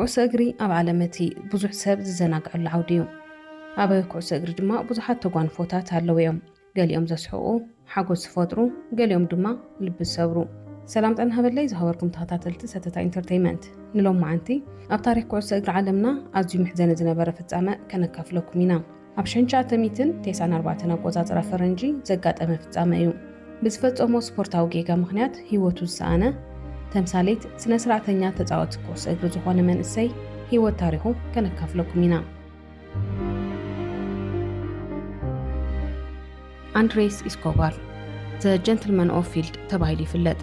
ኩዕሶ እግሪ ኣብ ዓለም እቲ ብዙሕ ሰብ ዝዘናግዐሉ ዓውዲ እዩ። ኣብ ኩዕሶ እግሪ ድማ ብዙሓት ተጓንፎታት ኣለዉ እዮም። ገሊኦም ዘስሕቑ፣ ሓጎስ ዝፈጥሩ፣ ገሊኦም ድማ ልቢ ዝሰብሩ። ሰላም ጥዕና ሃበለይ ዝኸበርኩም ተኸታተልቲ ሰተታ ኢንተርተይመንት። ንሎሚ መዓንቲ ኣብ ታሪኽ ኩዕሶ እግሪ ዓለምና ኣዝዩ መሕዘኒ ዝነበረ ፍጻመ ከነካፍለኩም ኢና። ኣብ ሽሕን ትሽዓተ ሚእትን ተስዓን ኣርባዕተን ኣቆጻጽራ ፈረንጂ ዘጋጠመ ፍጻመ እዩ። ብዝፈጸሞ ስፖርታዊ ጌጋ ምኽንያት ህይወቱ ዝሰኣነ ተምሳሌት ስነ ስርዓተኛ ተጻዋቲ ኩዕሶ እግሪ ዝኾነ መንእሰይ ህይወት ታሪኹ ከነካፍለኩም ኢና። ኣንድሬስ ኢስኮባር ዘ ጀንትልመን ኦፍ ፊልድ ተባሂሉ ይፍለጥ።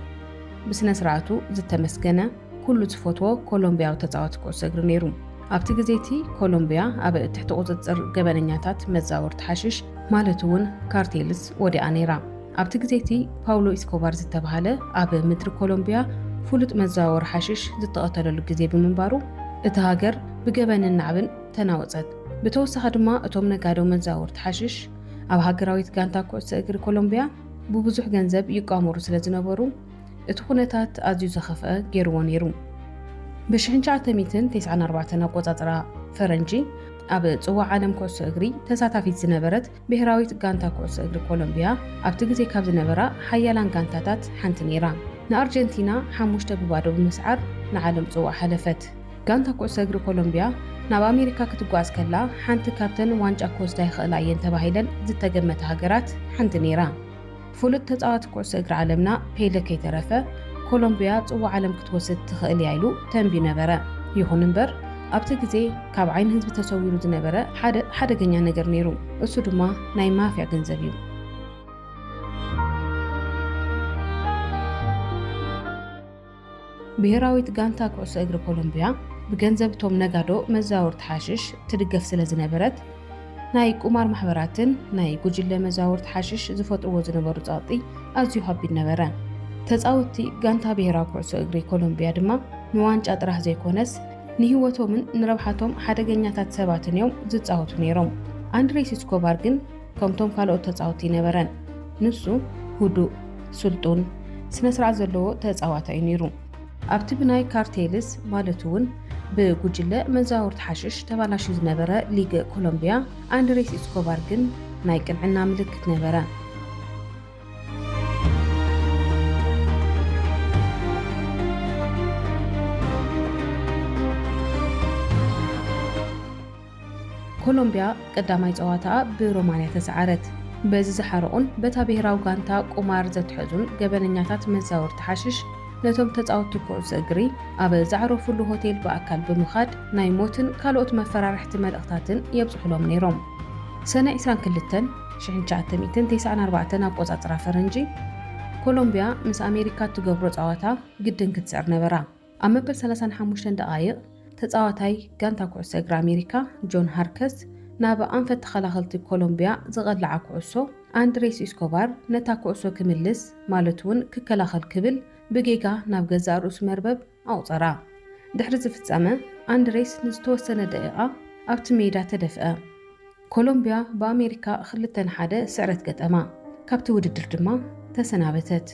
ብስነ ስርዓቱ ዝተመስገነ፣ ኩሉ ዝፈትዎ ኮሎምቢያዊ ተጻዋቲ ኩዕሶ እግሪ ነይሩ። ኣብቲ ግዜ እቲ ኮሎምቢያ ኣብ ትሕቲ ቁጽጽር ገበነኛታት መዛወርቲ ሓሽሽ ማለት እውን ካርቴልስ ወዲኣ ነይራ። ኣብቲ ግዜ እቲ ፓውሎ ኢስኮባር ዝተባህለ ኣብ ምድሪ ኮሎምቢያ ፍሉጥ መዘዋወሪ ሓሽሽ ዝተቐተለሉ ግዜ ብምንባሩ እታ ሃገር ብገበንን ናዕብን ተናወጸት። ብተወሳኺ ድማ እቶም ነጋዶ መዘዋወርቲ ሓሽሽ ኣብ ሃገራዊት ጋንታ ኩዕሶ እግሪ ኮሎምቢያ ብብዙሕ ገንዘብ ይቋመሩ ስለ ዝነበሩ እቲ ኩነታት ኣዝዩ ዘኸፍአ ገይርዎ ነይሩ። ብ ሽሕን ትሽዓተ ሚእትን ተስዓን ኣርባዕተን ኣቆጻጽራ ፈረንጂ ኣብ ጽዋዕ ዓለም ኩዕሶ እግሪ ተሳታፊት ዝነበረት ብሄራዊት ጋንታ ኩዕሶ እግሪ ኮሎምቢያ ኣብቲ ግዜ ካብ ዝነበራ ሓያላን ጋንታታት ሓንቲ ነይራ። ንኣርጀንቲና ሓሙሽተ ብባዶ ብምስዓር ንዓለም ጽዋዕ ሓለፈት። ጋንታ ኩዕሶ እግሪ ኮሎምቢያ ናብ ኣሜሪካ ክትጓዓዝ ከላ ሓንቲ ካብተን ዋንጫ ክወስዳ ይኽእላ እየን ተባሂለን ዝተገመታ ሃገራት ሓንቲ ነይራ። ፍሉጥ ተጻዋቲ ኩዕሶ እግሪ ዓለምና ፔለ ከይተረፈ ኮሎምቢያ ጽዋዕ ዓለም ክትወስድ ትኽእል እያ ኢሉ ተንብዩ ነበረ። ይኹን እምበር ኣብቲ ግዜ ካብ ዓይኒ ህዝቢ ተሰዊሩ ዝነበረ ሓደ ሓደገኛ ነገር ነይሩ። እሱ ድማ ናይ ማፍያ ገንዘብ እዩ። ብሄራዊት ጋንታ ኩዕሶ እግሪ ኮሎምቢያ ብገንዘብ እቶም ነጋዶ መዛወርቲ ሓሽሽ ትድገፍ ስለ ዝነበረት ናይ ቁማር ማሕበራትን ናይ ጉጅለ መዛወርቲ ሓሽሽ ዝፈጥርዎ ዝነበሩ ጸቕጢ ኣዝዩ ከቢድ ነበረ። ተጻወትቲ ጋንታ ብሄራዊ ኩዕሶ እግሪ ኮሎምቢያ ድማ ንዋንጫ ጥራሕ ዘይኮነስ ንህይወቶምን ንረብሓቶም ሓደገኛታት ሰባትን እዮም ዝጻወቱ ነይሮም። ኣንድሬስ ኢስኮባር ግን ከምቶም ካልኦት ተጻወትቲ ኣይነበረን። ንሱ ህዱእ፣ ስልጡን፣ ስነ ስርዓት ዘለዎ ተጻዋታይ እዩ ነይሩ። ኣብቲ ብናይ ካርቴልስ ማለት እውን ብጉጅለ መዛወርቲ ሓሽሽ ተባላሽዩ ዝነበረ ሊግ ኮሎምቢያ ኣንድሬስ ኢስኮባር ግን ናይ ቅንዕና ምልክት ነበረ። ኮሎምቢያ ቀዳማይ ጸዋታኣ ብሮማንያ ተሰዓረት። በዚ ዝሓረቑን በታ ብሄራዊ ጋንታ ቁማር ዘትሐዙን ገበነኛታት መዛወርቲ ሓሽሽ ነቶም ተጻወትቲ ኩዕሶ እግሪ ኣብ ዘዕረፉሉ ሆቴል ብኣካል ብምኻድ ናይ ሞትን ካልኦት መፈራርሕቲ መልእኽታትን የብጽሑሎም ነይሮም። ሰነ ዕስራን ክልተን ሽሕን ትሽዓተ ሚእትን ተስዓን ኣርባዕተን ኣቆጻጽራ ፈረንጂ ኮሎምቢያ ምስ ኣሜሪካ እትገብሮ ጸዋታ ግድን ክትስዕር ነበራ። ኣብ መበል ሰላሳን ሓሙሽተን ደቓይቕ ተጻዋታይ ጋንታ ኩዕሶ እግሪ ኣሜሪካ ጆን ሃርከስ ናብ ኣንፈት ተኸላኸልቲ ኮሎምቢያ ዝቐልዓ ኩዕሶ ኣንድሬስ ኢስኮባር ነታ ኩዕሶ ክምልስ ማለት እውን ክከላኸል ክብል ብጌጋ ናብ ገዛእ ርእሱ መርበብ ኣቑጸራ። ድሕሪ ዝፍጸመ ኣንድሬስ ንዝተወሰነ ደቂቓ ኣብቲ ሜዳ ተደፍአ። ኮሎምቢያ ብኣሜሪካ ክልተ ንሓደ ስዕረት ገጠማ፣ ካብቲ ውድድር ድማ ተሰናበተት።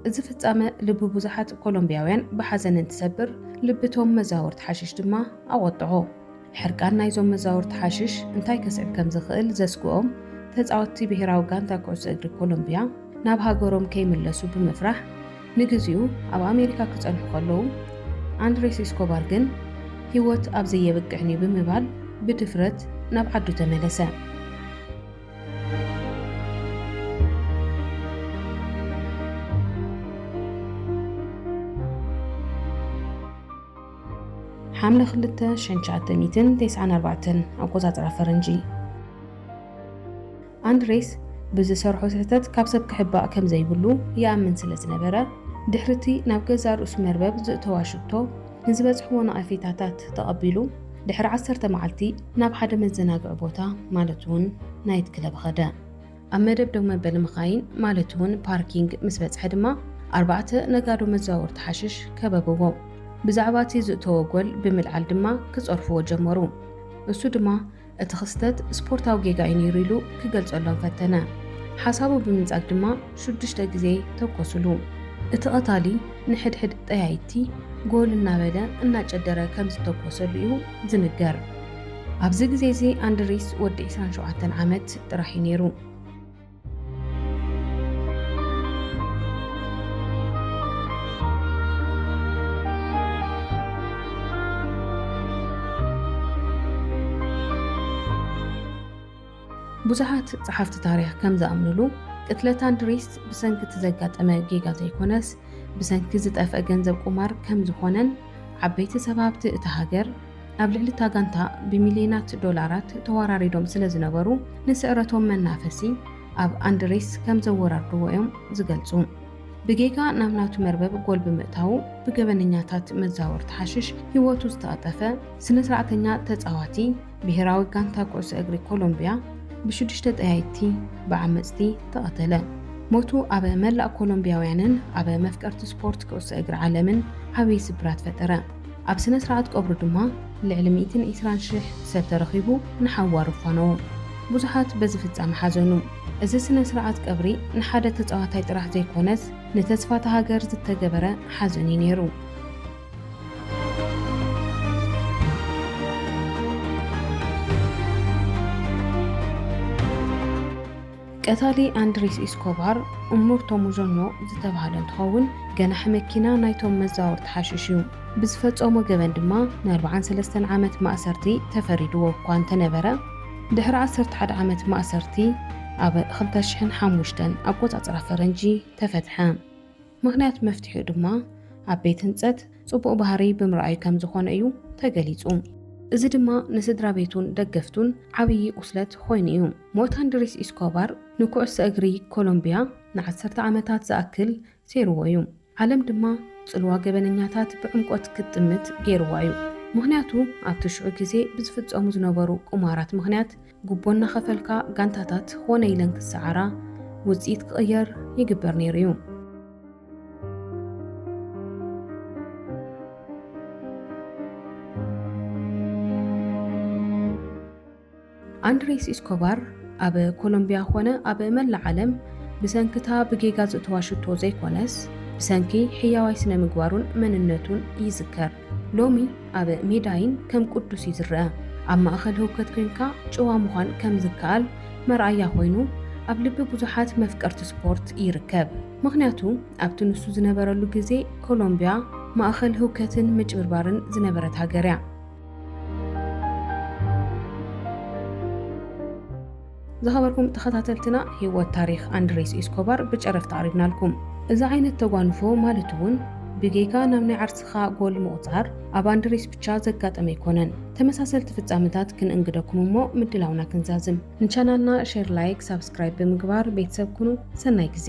እዚ ፍጻመ ልቢ ብዙሓት ኮሎምቢያውያን ብሓዘን እንትሰብር፣ ልብቶም መዛወርቲ ሓሽሽ ድማ ኣቖጥዖ። ሕርቃን ናይዞም መዛወርቲ ሓሽሽ እንታይ ከስዕብ ከም ዝኽእል ዘስግኦም ተጻወትቲ ብሄራዊ ጋንታ ኩዕሶ እግሪ ኮሎምቢያ ናብ ሃገሮም ከይምለሱ ብምፍራሕ ንግዚኡ ኣብ ኣሜሪካ ክጸንሑ ከለዉ፣ ኣንድሬስ ኢስኮባር ግን ህይወት ኣብ ዘየብቅዕን እዩ ብምባል ብድፍረት ናብ ዓዱ ተመለሰ። ሓምለ ክልተ ሽሕን ትሽዓተ ሚእትን ተስዓን ኣርባዕተን ኣቆጻጽራ ፈረንጂ። ኣንድሬስ ብዝሰርሖ ስሕተት ካብ ሰብ ክሕባእ ከም ዘይብሉ ይኣምን ስለ ዝነበረ፣ ድሕሪ እቲ ናብ ገዛእ ርእሱ መርበብ ዝእተዋ ሽቶ ንዝበጽሕዎ ነቐፌታታት ተቐቢሉ፣ ድሕሪ ዓሰርተ መዓልቲ ናብ ሓደ መዘናግዒ ቦታ ማለት እውን ናይት ክለብ ኸደ። ኣብ መደብ ደው መበሊ መኻይን ማለት እውን ፓርኪንግ ምስ በጽሐ ድማ ኣርባዕተ ነጋዶ መዘዋወርቲ ሓሽሽ ከበብዎ። ብዛዕባ እቲ ዝእተዎ ጎል ብምልዓል ድማ ክጸርፍዎ ጀመሩ። እሱ ድማ እቲ ክስተት ስፖርታዊ ጌጋ እዩ ነይሩ ኢሉ ክገልጸሎም ፈተነ። ሓሳቡ ብምንጻግ ድማ ሽዱሽተ ግዜ ተኮሱሉ። እቲ ቀታሊ ንሕድሕድ ጠያይቲ ጎል እናበለ እናጨደረ ከም ዝተኮሰሉ እዩ ዝንገር። ኣብዚ ግዜ እዚ ኣንድሪስ ወዲ ዕስራን ሸውዓተን ዓመት ጥራሕ እዩ ነይሩ። ብዙሓት ጸሓፍቲ ታሪኽ ከም ዝኣምኑሉ፣ ቅትለት ኣንድሪስ ብሰንኪ እቲ ዘጋጠመ ጌጋ ዘይኮነስ፣ ብሰንኪ ዝጠፍአ ገንዘብ ቁማር ከም ዝኾነን፣ ዓበይቲ ሰብ ሃብቲ እታ ሃገር ኣብ ልዕሊ እታ ጋንታ ብሚልዮናት ዶላራት ተወራሪዶም ስለ ዝነበሩ፣ ንስዕረቶም መናፈሲ ኣብ ኣንድሬስ ከም ዘወራርድዎ እዮም ዝገልጹ። ብጌጋ ናብ ናቱ መርበብ ጎል ብምእታዉ፣ ብገበነኛታት መዛወርቲ ሓሽሽ ህይወቱ ዝተቐጠፈ ስነ ስርዓተኛ ተጻዋቲ ብሄራዊ ጋንታ ኩዕሶ እግሪ ኮሎምቢያ ብሽዱሽተ ጠያይቲ ብዓመጽቲ ተቐተለ። ሞቱ ኣብ መላእ ኮሎምቢያውያንን ኣብ መፍቀርቲ ስፖርት ኩዕሶ እግሪ ዓለምን ዓብዪ ስብራት ፈጠረ። ኣብ ስነ ስርዓት ቀብሩ ድማ ልዕሊ ሚእትን ዕስራን ሽሕ ሰብ ተረኺቡ ንሓዋሩ ፋነዎ። ብዙሓት በዚ ፍጻመ ሓዘኑ። እዚ ስነ ስርዓት ቀብሪ ንሓደ ተጻዋታይ ጥራሕ ዘይኮነስ፣ ንተስፋ እታ ሃገር ዝተገበረ ሓዘን እዩ ነይሩ። ቀታሊ ኣንድሪስ ኢስኮባር እሙርቶ ሙዞኞ ዝተባህለ እንትኸውን፣ ገናሒ መኪና ናይቶም መዛወርቲ ሓሽሽ እዩ። ብዝፈጸሞ ገበን ድማ ን ኣርብዓን ሰለስተን ዓመት ማእሰርቲ ተፈሪድዎ እኳ እንተነበረ፣ ድሕሪ ዓሰርተ ሓደ ዓመት ማእሰርቲ ኣብ ክልተ ሽሕን ሓሙሽተን ኣቆጻጽራ ፈረንጂ ተፈትሐ። ምኽንያት መፍትሒኡ ድማ ኣብ ቤት ህንጸት ጽቡቕ ባህሪ ብምርኣዩ ከም ዝኾነ እዩ ተገሊጹ። እዚ ድማ ንስድራ ቤቱን ደገፍቱን ዓብዪ ቁስለት ኮይኑ እዩ። ሞት ኣንድሬስ ኢስኮባር ንኩዕሶ እግሪ ኮሎምቢያ ንዓሰርተ ዓመታት ዝኣክል ሴርዎ እዩ። ዓለም ድማ ጽልዋ ገበነኛታት ብዕምቆት ክትጥምት ገይርዋ እዩ። ምኽንያቱ ኣብቲ ሽዑ ግዜ ብዝፍጸሙ ዝነበሩ ቁማራት ምኽንያት ጉቦ እናኸፈልካ ጋንታታት ኾነ ኢለን ክሰዓራ፣ ውጽኢት ክቕየር ይግበር ነይሩ እዩ። ኣንድሬስ ኢስኮባር ኣብ ኮሎምቢያ ኾነ ኣብ መላእ ዓለም ብሰንክታ ብጌጋ ዝእተዋ ሽቶ ዘይኮነስ፣ ብሰንኪ ሕያዋይ ስነ ምግባሩን መንነቱን ይዝከር። ሎሚ ኣብ ሜዳይን ከም ቅዱስ እዩ ዝረአ። ኣብ ማእከል ህውከት ኮንካ ጭዋ ምዃን ከም ዝከኣል መርኣያ ኮይኑ፣ ኣብ ልቢ ብዙሓት መፍቀርቲ ስፖርት ይርከብ። ምኽንያቱ ኣብቲ ንሱ ዝነበረሉ ግዜ ኮሎምቢያ ማእከል ህውከትን ምጭብርባርን ዝነበረት ሃገር እያ። ዝኸበርኩም ተኸታተልትና፣ ህይወት ታሪኽ ኣንድሬስ ኢስኮባር ብጨረፍታ ኣቕሪብናልኩም። እዚ ዓይነት ተጓንፎ ማለት እውን ብጌጋ ናብ ናይ ዓርስኻ ጎል ምቑጻር ኣብ ኣንድሬስ ብቻ ዘጋጠመ ኣይኮነን። ተመሳሰልቲ ፍጻመታት ክንእንግደኩም እሞ ምድላውና ክንዛዝም። ንቻናልና ሼር፣ ላይክ፣ ሳብስክራይብ ብምግባር ቤተሰብ ኩኑ። ሰናይ ግዜ።